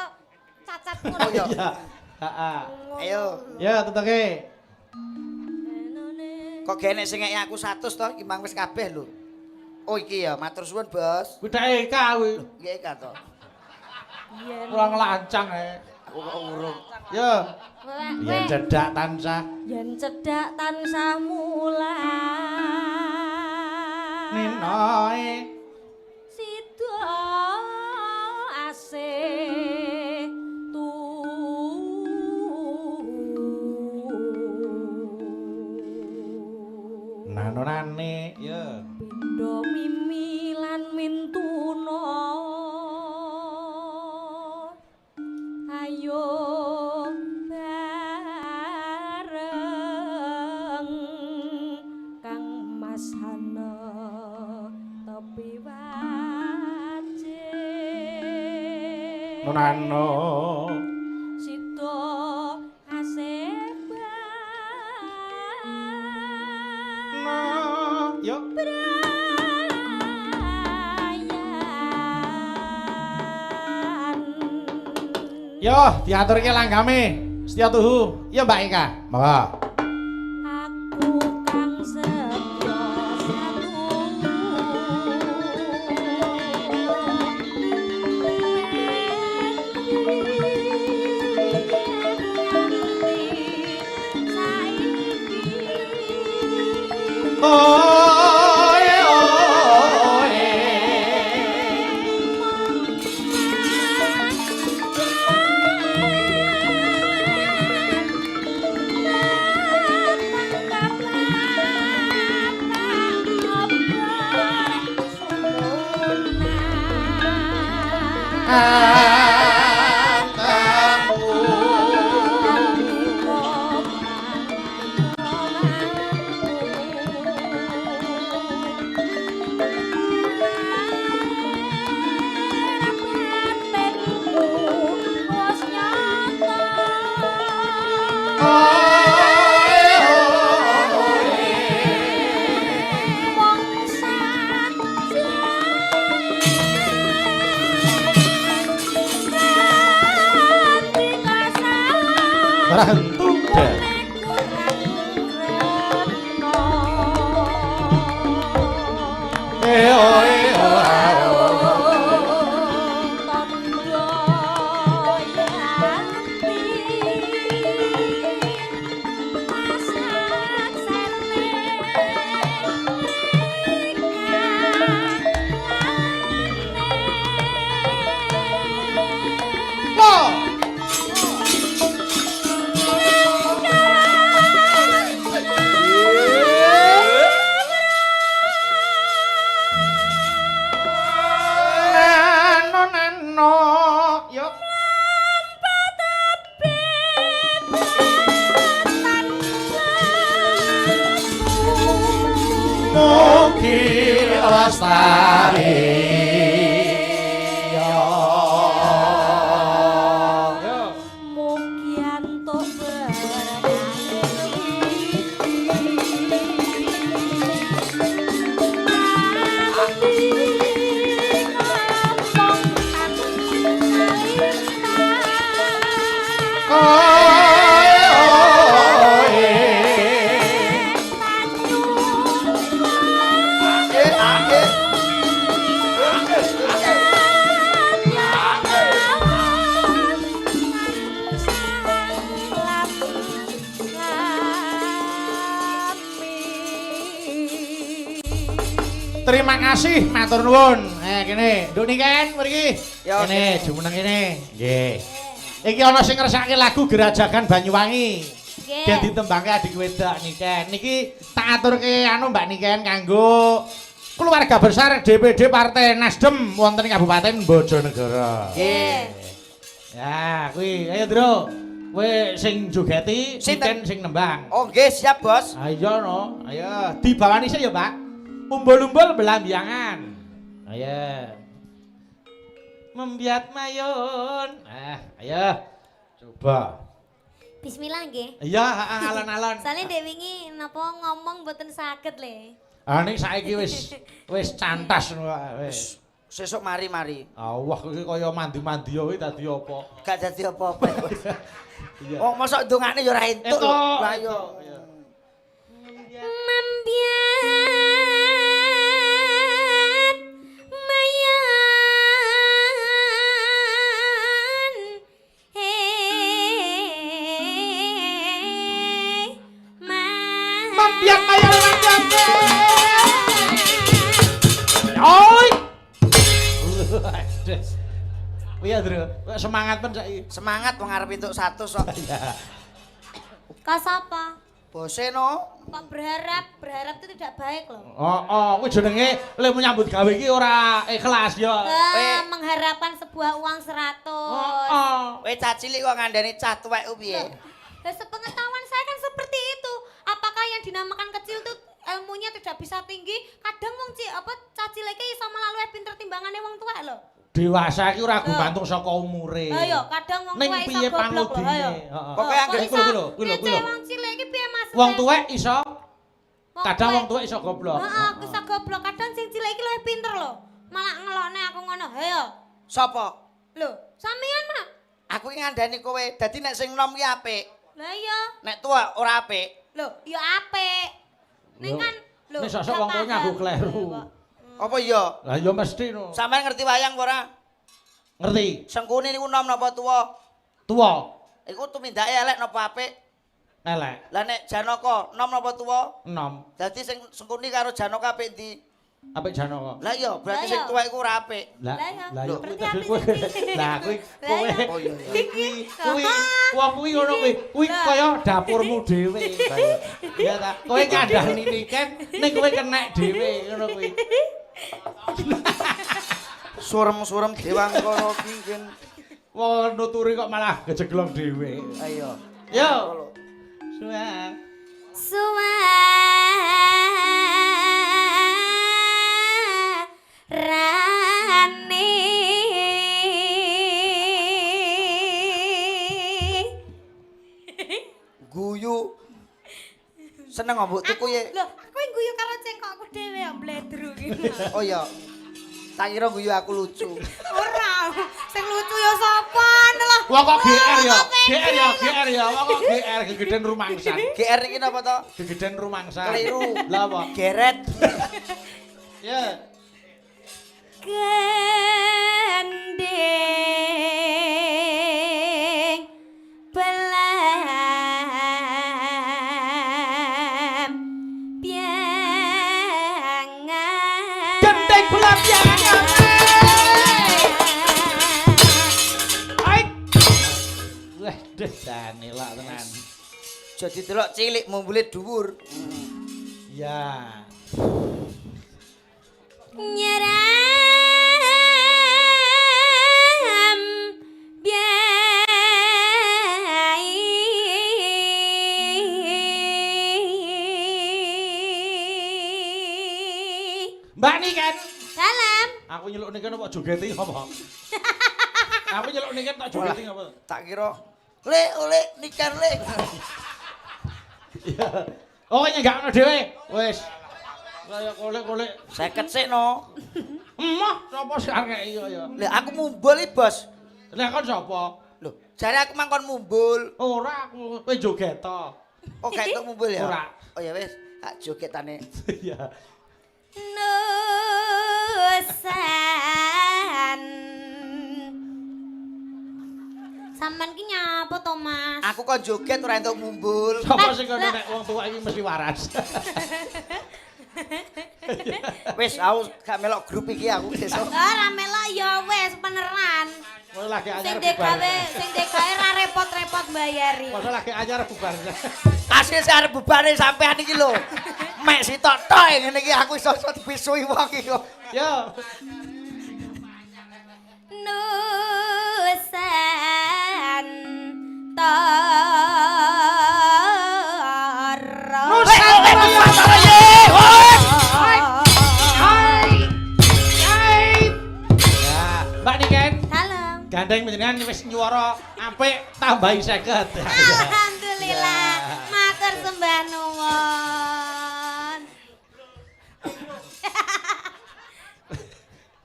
cacat ngono. Oh iya. Iya. Heeh. Ayo. Ya, tutuke. Kok genek sing ngeki aku 100 to, iki mang wis kabeh lho. Oh iki ya, matur suwun, Bos. Kuwi dhek Eka kuwi. Nggih Eka to. Iya. Kurang lancang ae. Aku kok urung. Ya. Kowe Yen cedhak tansah yen cedhak tansah mulat. nenoe Sida asih tu. nanonane ya. Pindha mimi lan mintuna. Ayo bareng Kang Mas Hana tepi wae. Nonano sida aseban no yo brayan. Yo diaturke langgame. Setya tuhu. Yo Mbak Eka. Monggo. Aku kang setya satu. Oe oe. Antamu. Oe oe. Rantuda. Eh oe oe. Lo. Nano nano yo. Mugi lestari. Yo. Yo. Mugi antuk Oe oe. Eh, eh. Terima kasih matur nuwun. Eh kene, nduk niken mriki. Ya, Kene jumeneng kene. Nggih. Iki ana sing ngersakake lagu Gerajagan Banyuwangi. Nggih. Dadi tembangke adik wedok niken. Niki tak aturke anu Mbak Niken kanggo keluarga besar DPD Partai Nasdem wonten ing Kabupaten Bojonegoro. Nggih. Ya, kuwi. Ayo, Dro. Kowe sing jogeti, Sinten? Niken sing nembang. Oh, nggih, siap, Bos. Ayo no, ayo dibawani sik ya, Pak. Umbul-umbul belambiangan. Ayo. Membiat mayun. Ah, ayo. Coba. Bismillah nggih. Iya, heeh, alon-alon. Soalnya dek wingi napa ngomong mboten saged le. Ah nek saiki wis wis cantas ngono wae, wis. Sesuk mari-mari. Allah iki kaya mandi-mandi kuwi dadi apa? Gak dadi apa-apa. Iya. Oh, mosok ndongane ya ora entuk lho. Entuk. Lah iya. Membiat mayan Membiat mayan membiat. Oi. Waduh. Iya, Dro. Kok semangat pen saiki. Semangat wong arep entuk 100 kok. Iya. Kok sapa? Bose no. Kok berharap? Berharap itu tidak baik loh. Oh, oh, kuwi jenenge le nyambut gawe iki ora ikhlas ya. Eh, mengharapkan sebuah uang 100. Oh, oh. Kowe cah cilik kok ngandani cah tuwek ku piye? Lah, sepengetahuan saya kan seperti itu. Apakah yang dinamakan kecil tuh ilmunya tidak bisa tinggi? Kadang wong ci apa cah cilike iso malah luwih pinter timbangane wong tuwek lho. Dewasa iki ora gumantung saka umure. Ayo, kadang wong Ning tuwek iso piye goblok lho, pangudine? ayo. Heeh. Pokoke anggere Kuwi lho, kuwi lho, kuwi lho. Wong cilik iki piye maksudnya? Wong tuwek iso, Wong kadang tuwek. wong tuwek iso goblok. Heeh, iso goblok. Kadang sing cilik iki luwih pinter lho. Malah ngelokne aku ngono. Ayo. Sapa? Lho, sampeyan, Mak. Aku iki ngandani kowe. Dadi nek sing nom ki apik, Lah iya. nek tua ora apik. Lho, ya apik. Ning kan lho. Nek sosok wong tuwa nganggo kleru. Apa iya? Lah ya mesti no. Sampeyan ngerti wayang apa ora? Ngerti? Sengkuni niku nom napa tuwa? Tuwa. Iku tumindake elek napa apik? Elek. Lah nek Janaka nom napa tuwa? Enom. Dadi sing Sengkuni karo Janaka apik ndi? Apik Janaka. Lah iya, berarti Lah sing iya. tuwa iku ora apik. Lah Lah iya. lah ya kuwi Berarti tadi apik kowe. sing cilik. Lah kuwi Lah kowe iya. Oh iya. iya. kuwi kuwi wong kuwi ngono kuwi. Kuwi kaya dapurmu dhewe. Ya ta. Kowe ngandani niken ning kowe kenek dhewe ngono kuwi. Surem-surem dewangkara kingkin. Wong nuturi kok malah gejeglong dhewe. Ayo. Yo. Suwe. Suarane Guyu. Seneng kok mbok tuku ye. Lho, aku yang guyu karo cengkokku dhewe ya bledru iki. Oh iya. Tak kira guyu aku lucu. Ora, sing lucu ya sapa lho. Wong kok GR ya? GR ya, GR ya. Wong kok GR gegeden rumangsan. GR iki napa to? Gegeden rumangsan. Keliru. Lah apa? Geret. Ya. Gending belam biangan. Gending belam biangan. Aik. Wah, deh jane lak tenan. Jadi delok cilik mumbule dhuwur. Ya. Nyeram biai. Mbak Niken. Salam. Aku nyeluk Niken apa jogeti apa? Aku nyeluk Niken tak jogeti apa? Tak kira le oleh niken le. Iya. Oh, nyenggakno dhewe. Wis. Kaya kolek-kolek. 50 sik no. Emoh, sapa sing arek kei kaya? Lah aku mumbul iki, Bos. Lah kon sapa? Lho, jare aku mangkon mumbul. Ora aku kowe joget to. Oh, gak entuk mumbul ya? Ora. Oh ya wis, tak jogetane. Iya. Nusan. Sampeyan ki nyapa to, Mas? Aku kon joget ora entuk mumbul. Sapa sing kono nek wong tuwa iki mesti waras. Wis aku gak melok grup iki aku besok. Ora melok ya wis beneran. Kowe lagi anyar Sing digawe, sing digawe ra repot-repot bayari. Masa lagi anyar bubar. Asli sing arep bubare sampean iki lho. Mek sitok tok ngene iki aku iso-iso dipisuhi wong iki kok. Yo. Nusantara. Nusantara ye. Hai. Hai. Ya, Mbak Niken. Salam. Gandeng panjenengan wis nyuwara apik tambahi 50. Alhamdulillah. Matur sembah nuwun.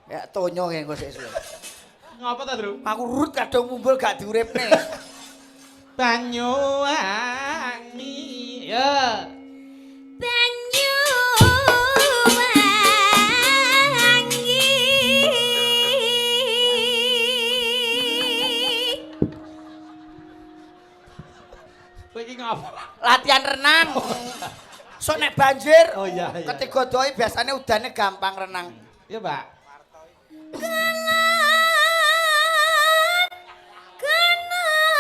Ya tonyo ngene kok sik suwe. Ngapa ta, Dru? Aku rut kadung mumbul gak diuripne. Banyuwangi. Ya. Banyuwangi. Kowe iki ngapa? Latihan renang. Sok nek banjir. Oh iya iya. Ketiga doi biasanya udane gampang renang. Iya, Mbak. Kelan kenang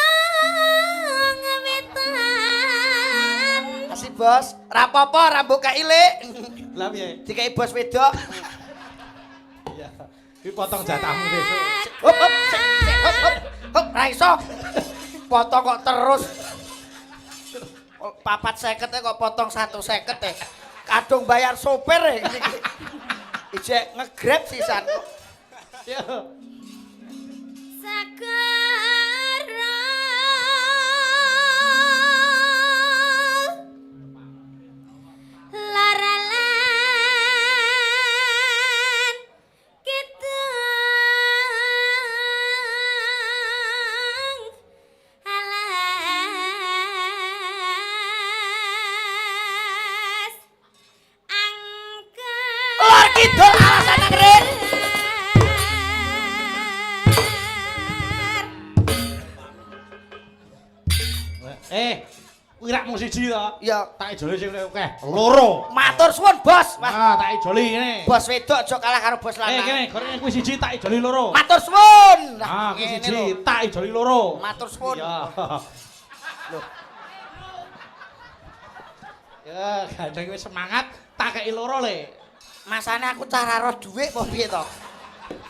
wetan. Kasih bos, rapopo rambut kei lek. Lah piye? Dikei bos wedok. Iya. Kuwi potong jatahmu besok. Hop hop sik sik hop hop. Hop ra iso. Potong kok terus. Oh, 450 kok potong 150 e. Kadung bayar sopir e. Ijek ngegrab sisan. Yo. Kidul alasan nang. Eh, kuwi rak mung siji to. Ya. Tak ijoli sing akeh. Loro. Matur suwun, Bos. Wah, Ah, tak ijoli ngene. bos wedok aja kalah karo bos Eh, lanang. kene, gorene kuwi siji tak ijoli loro. Matur suwun. Ah, kuwi ngene siji lho. tak ijoli loro. Matur suwun. Iya. Lho. Ya, gandeng wis semangat tak kei loro le. Masane aku cara roh dhuwit apa piye to?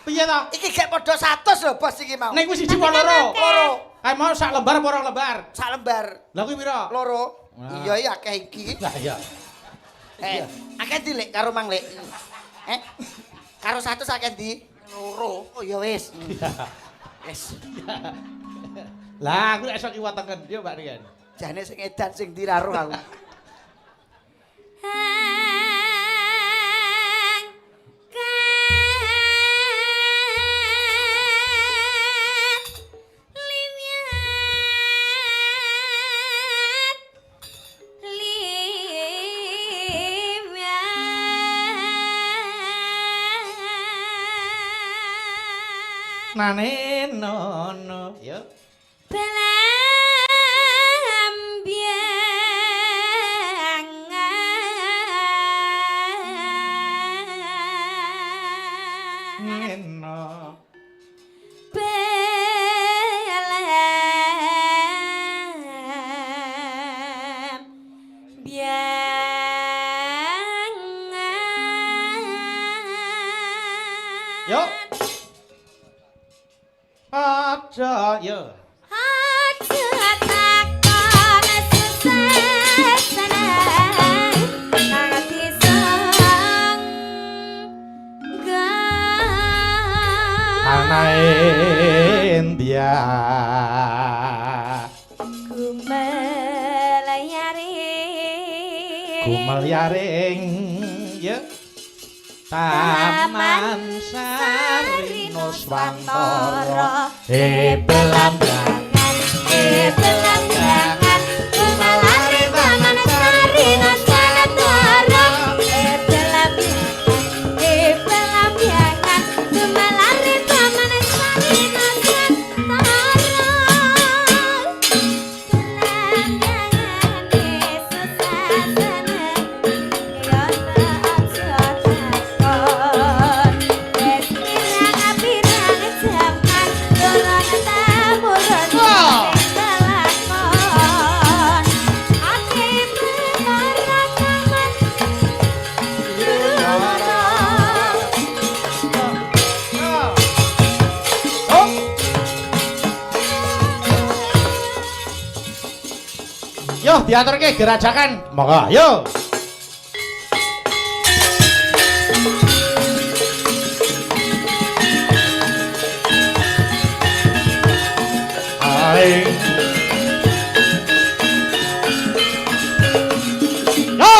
Piye to? Iki gek padha 100 lho, Bos iki mau. Nek kuwi siji apa loro? Loro. Kae mau sak lembar apa rong lembar? Sak lembar. Lah kuwi pira? Loro. Wah. Iya iya akeh iki. Lah iya. Eh, akeh ndi Lek karo Mang Lek? Eh? Karo 100 akeh ndi? Loro. Oh ya wis. Wis. Lah aku lek iso kiwa tengen yo Mbak Rian. Jane sing edan sing ndi ra roh aku. Nane nono yo. Belambiangan Neno. Belambiangan Yo. Aja yo. Aja takon susah seneng kang disangga. Anae India. Gumelayaring Gumelyaring yo. Taman Sari Nuswantara. Eh belambangan, eh belambangan, gumelare Taman Sari Nuswantara. Eh belambangan, gumelare Taman Sari Nuswantara. Belambangan susah seneng, ya aja takon. Wis pirang-pirang jaman turun temurun sing kelakon. Ati perkara taman Yurara. Hop. Yo diaturke gerajakan. Monggo, yo. Aing. Yo.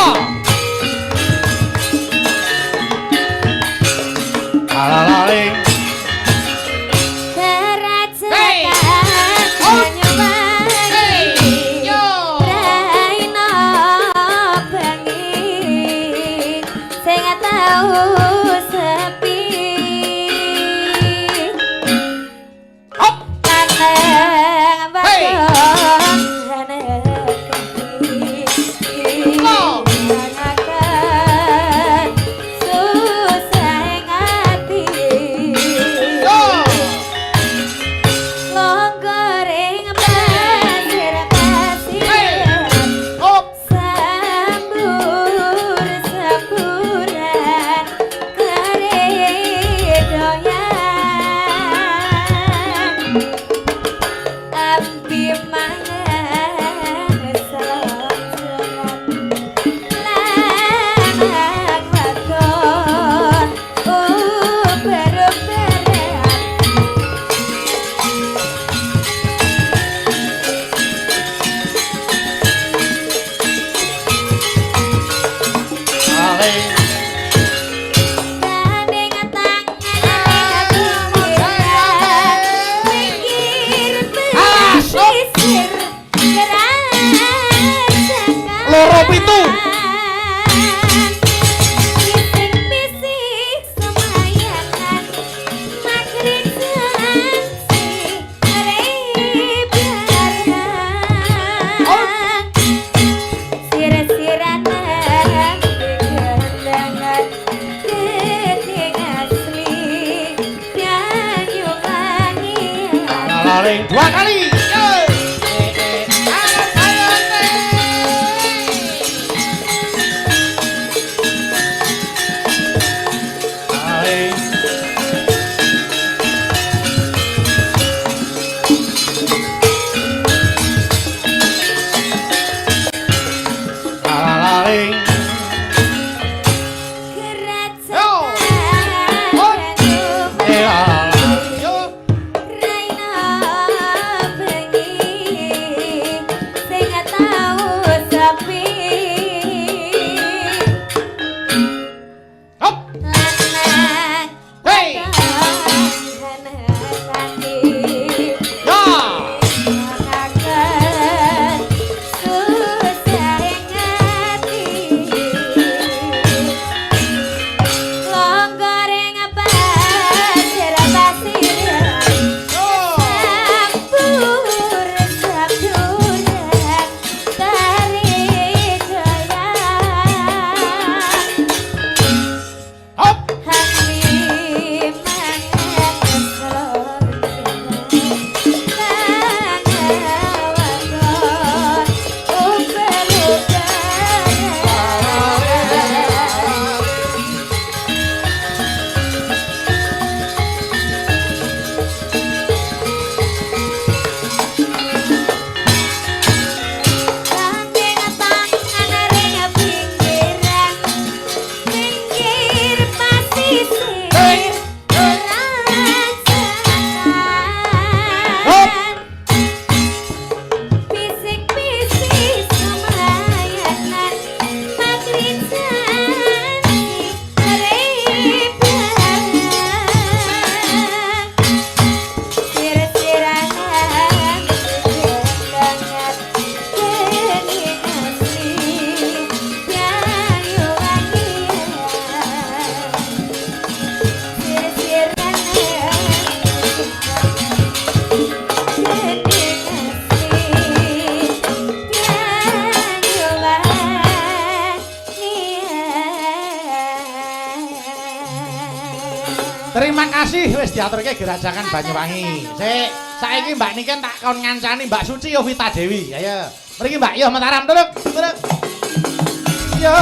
Alalaling. Gerajakan Banyuwangi Raina bengi sing tau sepi. Hop. Lanang Hey. wadon negeri akan susah ing ati. Yo. Longgoring pasir pasir Hop. sambur samburan karedoyan ambi mangan selonjoran lanang wadon uber-uberan. Aling. Gandeng tangan gumiran pinggir Asuk. pesisir gerajakan. Loro pitu. Bising-bising Laring dua kali. Yo. Laring. Yo. Yo. Raina bengi sing tau sepi Hop. lanang Hey. ati Ya. kaget susah ati longgoreng pasir pasir Sampur sampuran tari jaya Hop. Hami mangan tangan umbel-umbelan. Kangeng tangan ring pinggiran, pinggir pasisir kerajaan. Bisik-bisik semayanan magrijan reban. Sir-siranan banget geni asli Banyuwangi. Sir-siranan geni asli Banyuwangi. Terima kasih wis diaturke Gerajakan Banyuwangi. Sik, saiki Mbak Niken tak kon ngancani Mbak Suci Yovita Dewi. Ayo. Mriki Mbak Yo Mataram tulung, tulung. Yo.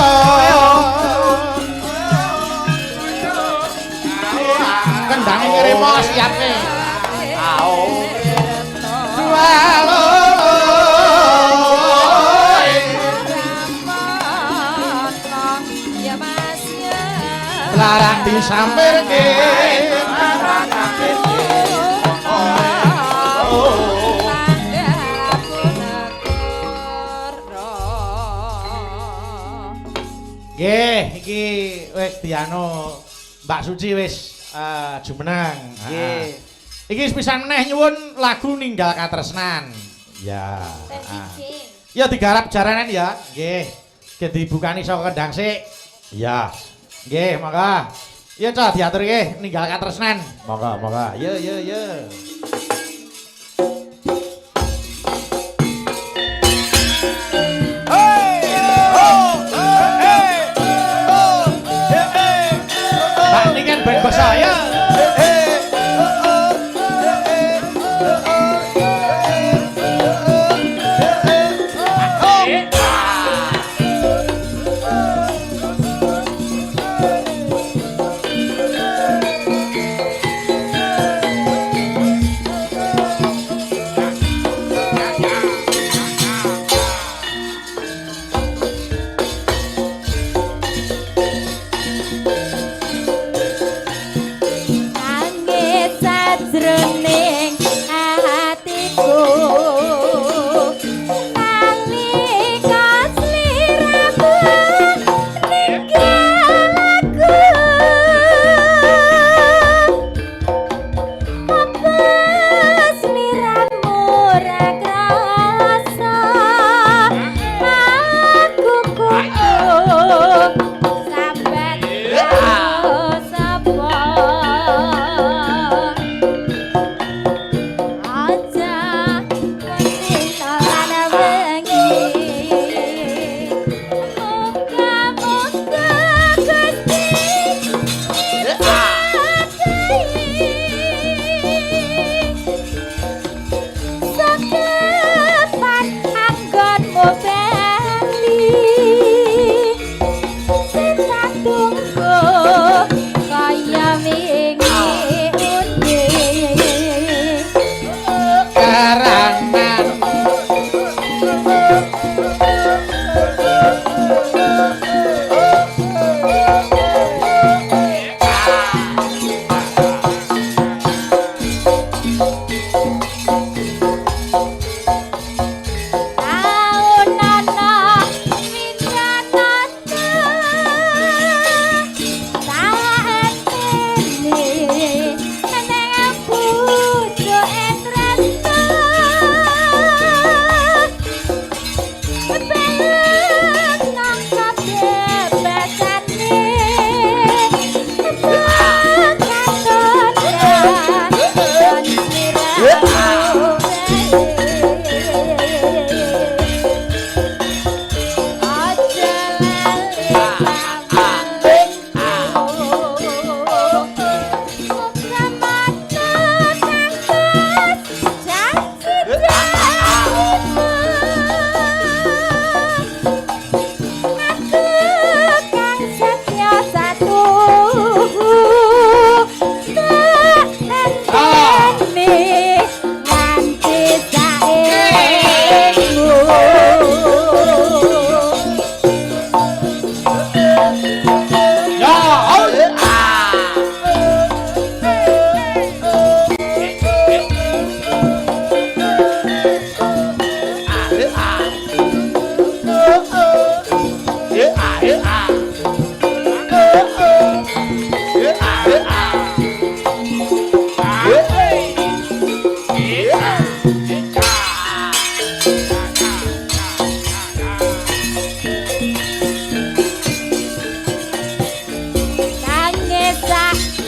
Kendange ngremo siapke. Dua loro. Ya Mas ya. Larang disampirke. Nggih, iki wis dianu Mbak Suci wis jumeneng. Nggih. Iki sepisan meneh nyuwun lagu Ninggal Katresnan. Ya. Versi C. Ya digarap jaranan ya. Nggih. Ki dibukani saka kendang sik. Ya. Nggih, monggo. Ya cah diaturke Ninggal Katresnan. Monggo, monggo. Yo yo yo. Mbak Niken ben basa ya.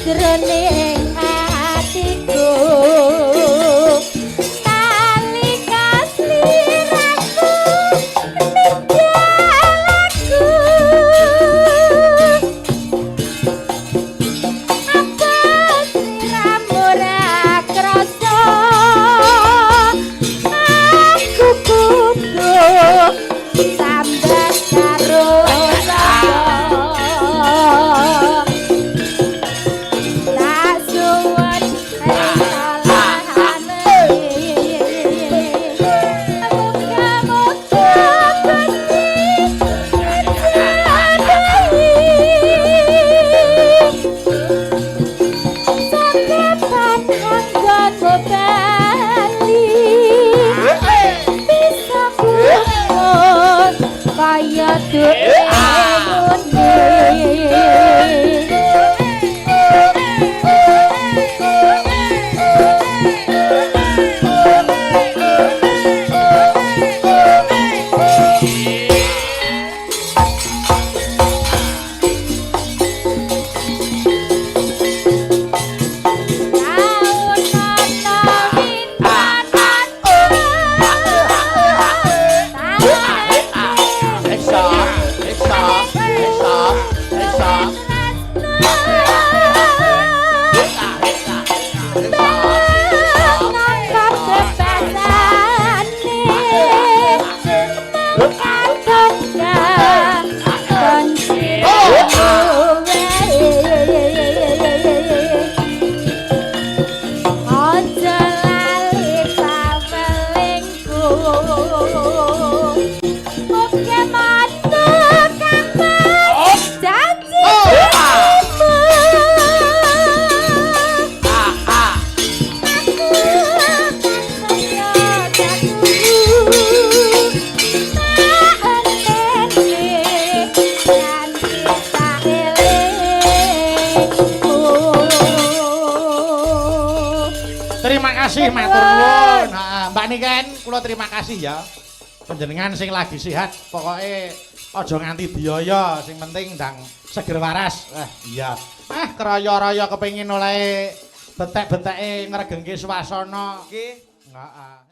Jroning atiku nalika sliramu ninggal aku, apa sliramu ora krasa aku kudu sambat karo sapa? Tak suwun salahane, muga-muga Gusti ngijadahi sakapan anggonmu bali bisa kumpul kaya duwe muni. Taun ana Esa, esa, esa, esa. Aja lali pawelingku. Muga matu kang mas janji janjimu. Aku tansaya tunggu, tak enteni nganti sak elingku. Terima kasih, matur nuwun. Heeh, Mbak Niken, kula terima kasih ya. Panjenengan sing lagi sehat, pokoke aja nganti biaya, sing penting ndang seger waras. Iya. Ah, kraya-raya kepengin oleh betek-beteke ngregengke swasana. Nggih. Heeh.